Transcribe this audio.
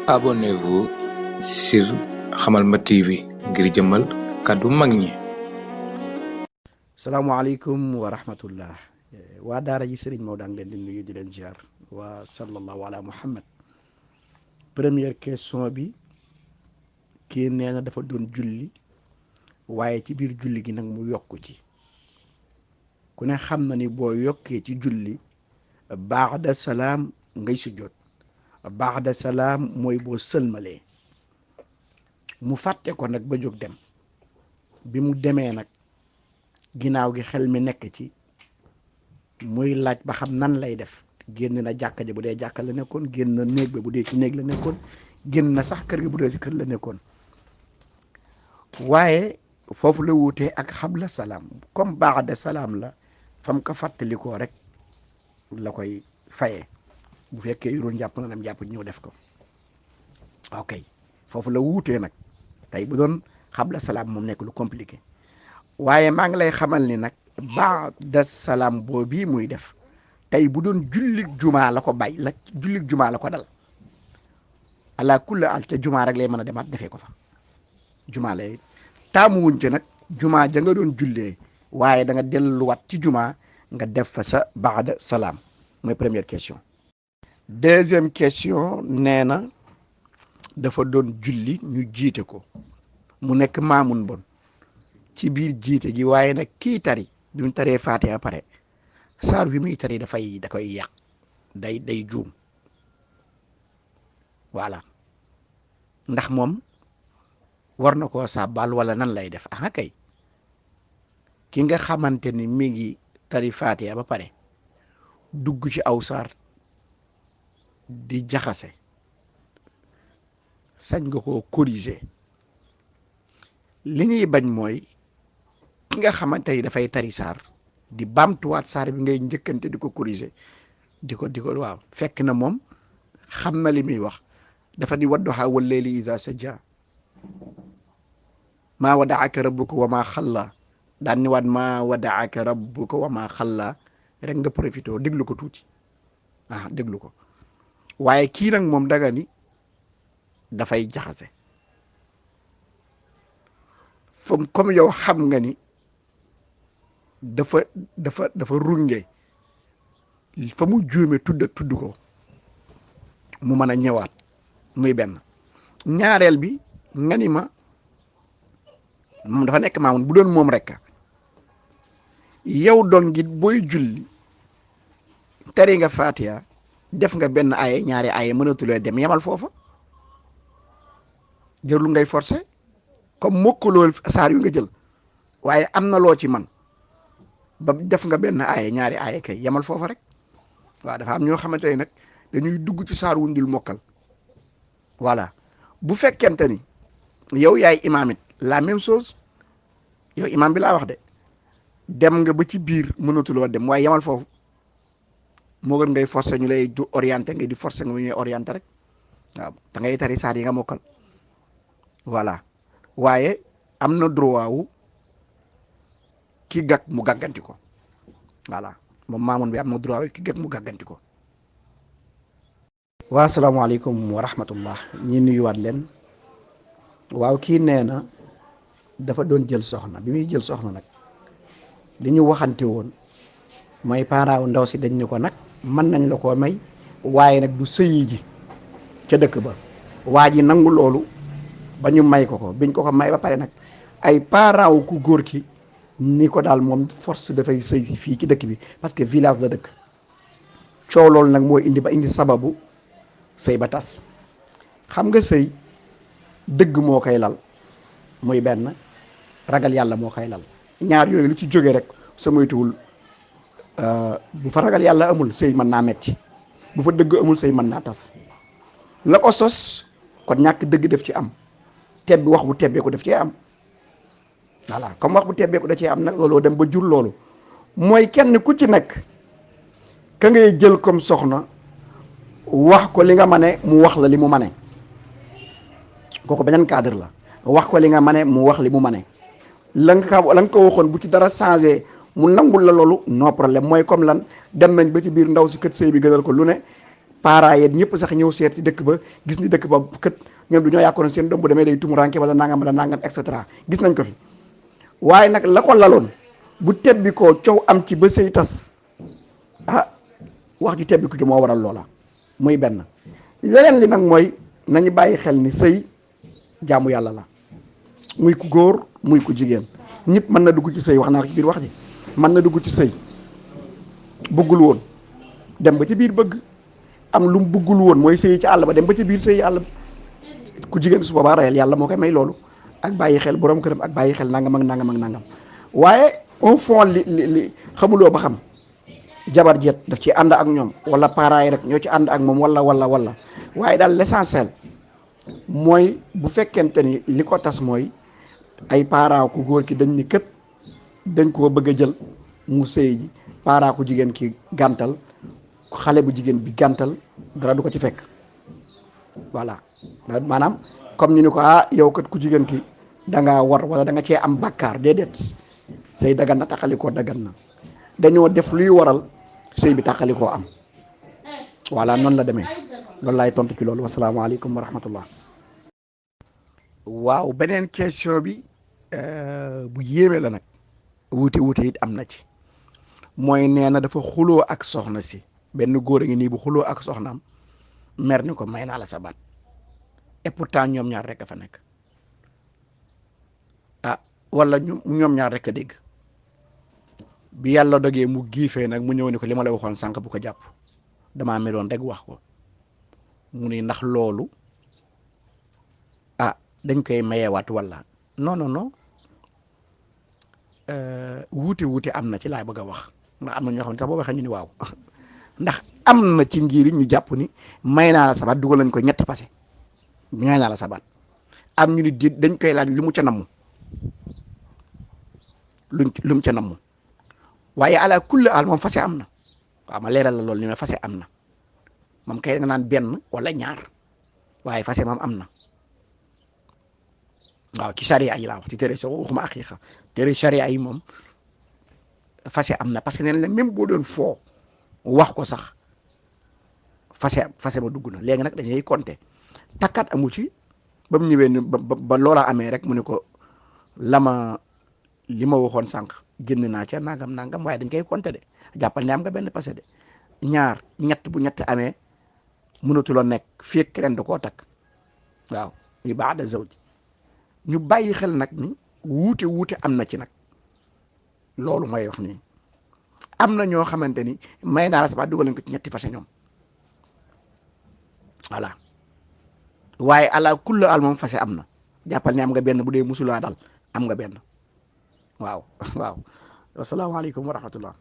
Abonnez-vous sur Hamalma TV ngir jëmmal kàddu mag ñi. salaamaaleykum wa rahmatullah. waa daara ji Serigne Maodo ngi leen di nuyu di leen ziar waa sallallahu ala muhammad. première question bi kii nee na dafa doon julli waaye ci biir julli gi nag mu yokku ci. ku ne xam na ni boo yokkee ci julli baada salaam ngay sujjoot. baada salaam mooy boo sëlmalee mu fàtte ko nag ba jóg dem bi mu demee nag ginnaaw gi xel mi nekk ci muy laaj ba xam nan lay def. génn na jàkka ja bu dee jàkka la nekkoon, génn na néeg ba bu dee ci néeg la nekkoon, génn na sax kër gi bu dee ci kër la nekkoon. waaye foofu la wuutee ak xabla salaam comme baada salaam la fam ko fàttalikoo rek la koy fayee. bu fekkee yurul njàpp na dem jàpp ñëw def ko. ok foofu la wuutee nag tey bu doon xabla salaam moom nekk lu compliqué waaye maa ngi lay xamal ni nag baada salaam boobu muy def tey bu doon jullig jumaa la ko bàyyi la jullig jumaa la ko dal ala kulli al ca jumaa rek lay mën a demaat defee ko fa. jumaa lay taamu wuñ ci nag jumaa ja nga doon jullee waaye da nga delluwaat ci jumaa nga def fa sa baada salaam mooy première question. deuxième question nee na dafa doon julli ñu jiite ko mu nekk maamun bon ci biir jiite gi waaye nag kii tari bi mu taree Faatiha pare saar bi muy tari da koy yàq day juum voilà ndax moom war na koo sàbbal wala nan lay def ah kay ki nga xamante ni mi ngi tari Faatiha ba pare dugg ci aw saar di jaxase sañ nga koo corriger. li ñuy bañ mooy ki nga xamante ni dafay tari saar di baamtuwaat saar bi ngay njëkkante di ko corriger di ko waaw fekk na moom xam na li muy wax dafa di wadduha wal layli iza sajja maa wadaaka rabbuka wa maa xalla daan ni waat maa wadaaka rabbuka wa maa xalla rek nga profité déglu ko tuuti déglu ko. waaye kii nag moom daga ni dafay jaxase fam comme yow xam nga ni dafa runge fa mu juume tudd ko mu mën a ñëwaat muy benn. ñaareel bi nga ni ma moom dafa nekk maamun bu doon moom rek yow dongit booy julli tari nga Faatiha def nga benn aaye ñaari aaye mënatulee dem yemal foofa jërul ngay forcé comme mokkaloo saar yu nga jël waaye am na loo ci man ba def nga benn aaye ñaari aaye kay yemal foofa rek. waaw dafa am ñoo xamante ne nag dañuy dugg ci saar wuñ dul mokkal voilà bu fekkente ni yow yaay imaam it la même chose yow imaam bi laa wax de dem nga ba ci biir mënatuloo dem waaye yemal foofu. moo gën ngay forcé ñu lay du orienté ngay di forcé nga ñuy orienté rek waaw da ngay tari saar yi nga mokkal voilà waaye am na droit wu ki gàgg mu gàgganti ko voilà moom maamoon bi am na droit wu ki gàgg mu gàgganti ko. waa asalaamaaleykum wa rahmatullah ñi nuyuwaat leen. waaw kii nee na dafa doon jël soxna bi muy jël soxna nag li ñu waxante woon mooy parent wu ndaw si dañ ñu ko nag mën nañ la koo may waaye nag du sëyi ji ca dëkk ba waa ji nangu loolu ba ñu may ko biñ ko may ba pare nag ay parent wu ku góor ki ni ko daal moom force dafay sëy si fii ci dëkk bi parce que village la dëkk. coow loolu nag moo indi sababu sëy ba tas. xam nga sëy dëgg moo koy lal muy benn ragal yàlla moo koy lal ñaar yooyu lu ci jóge rek sa moytuwul bu fa ragal yàlla amul sëy mën naa metti bu fa dëgg amul sëy mën naa tas. la ko sos kon ñàkk dëgg def ci am tebbi wax bu tebbeeku def cee am voilà comme wax bu tebbeeku da cee am nag looloo dem ba jur loolu mooy kenn ku ci nekk ka ngay jël comme soxna wax ko li nga mane mu wax la li mu mane kooku beneen cadre la. wax ko li nga mane mu wax li mu mane la nga ko waxoon bu ci dara changé mu nangul la loolu no problème mooy comme lan dem nañ ba ci biir ndaw si kët sëy bi gënal ko lu ne parents yi ñëpp sax ñëw seet ci dëkk ba gis ni dëkk ba kët ñoom du ñoo yàkkoon seen doom bu demee day tumuranke wala nangam et cetera gis nañ ko fi waaye nag la ko laloon bu tebbi koo coow am ci ba sëy tas wax ji tebbi ko ci moo waral loola muy benn. leneen li nag mooy nañu bàyyi xel ni sëy jaamu yàlla la muy ku góor muy ku jigéen ñëpp mën na dugg ci sëy wax naa ko ci biir wax ji mën na dugg ci sëy bëggul woon dem ba ci biir bëgg am lu mu bëggul woon mooy sëy ci àll ba dem ba ci biir sëy àll ku jigéen su boobaa rayal yàlla moo koy may loolu ak bàyyi xel borom këram ak bàyyi xel nangam ak nangam ak nangam waaye au fond li xamuloo ba xam jabar jeet daf ci ànd ak ñoom wala parents yi rek ñoo ci ànd ak moom wala waaye daal l'essentiel mooy bu fekkente ni li ko tas mooy ay parents ku góor ki dañ ni kët dañ koo bëgg a jël mu sëy ji parents ku jigéen ki gàntal xale bu jigéen bi gàntal dara du ko ci fekk voilà maanaam comme ñu ni ko yow kat ku jigéen ki da ngaa war wala da nga cee am bàkkaar déedéet sëy dagan na taxalikoo dagan na dañoo def luy waral sëy bi taxalikoo am voilà noonu la demee loolu laay tontu ci loolu wasalaamaaleykum wa rahmatullah. waaw beneen question bi bu yéeme la nag wuute it am na ci mooy nee na dafa xuloo ak soxna si benn góor a ngi nii bu xuloo ak soxnaam mer ni ko may naa la sa baat et pourtant ñoom ñaar rek a fa nekk wala ñoom ñaar rek a dégg bi yàlla dogee mu giifee nag mu ñëw ni ko li ma la waxoon sànq bu ko jàpp damaa meloon rek wax ko mu ni ndax loolu dañ koy mayewaat wala non wuute am na ci laay bëgg a wax ndax am na ñoo xam ne sax boo waxee ñu ni waaw ndax am na ci ngir ñu jàpp ni may naa la sabaat dugal nañ ko ñetti passé may naa la sabaat am ñu ni dañ koy laaj lu mu ca namm lu mu ca namm waaye ala kulli al moom fase am na waaw ma leeral la loolu ni ma fase am na moom kay nga naan benn wala ñaar waaye fase moom am na waaw ci charia yi laa wax ci tere so waxuma aqiqa tere charia yi moom fase am na parce que nee na même boo doon foo wax ko sax fase ba dugg na léegi nag dañuy compter takkaat amu ci ba mu ñëwee ni ba loola amee rek mu ne ko li ma waxoon sànq génn naa ca nangam waaye dañ koy compter de jàppal ne am nga benn passé de ñaar ñett bu ñett amee mënatuloo nekk fii ak ren da koo takk waaw yu baada zawj ñu bàyyi xel nag ni wuute am na ci nag loolu may wax nii am na ñoo xamante ni may naa la sax dugal nañ ko ci ñetti passé ñoom voilà waaye ala kulli al moom fase am na jàppal ne am nga benn bu dee musulaa dal am nga benn waaw wasalaamaaleykum wa rahmatullah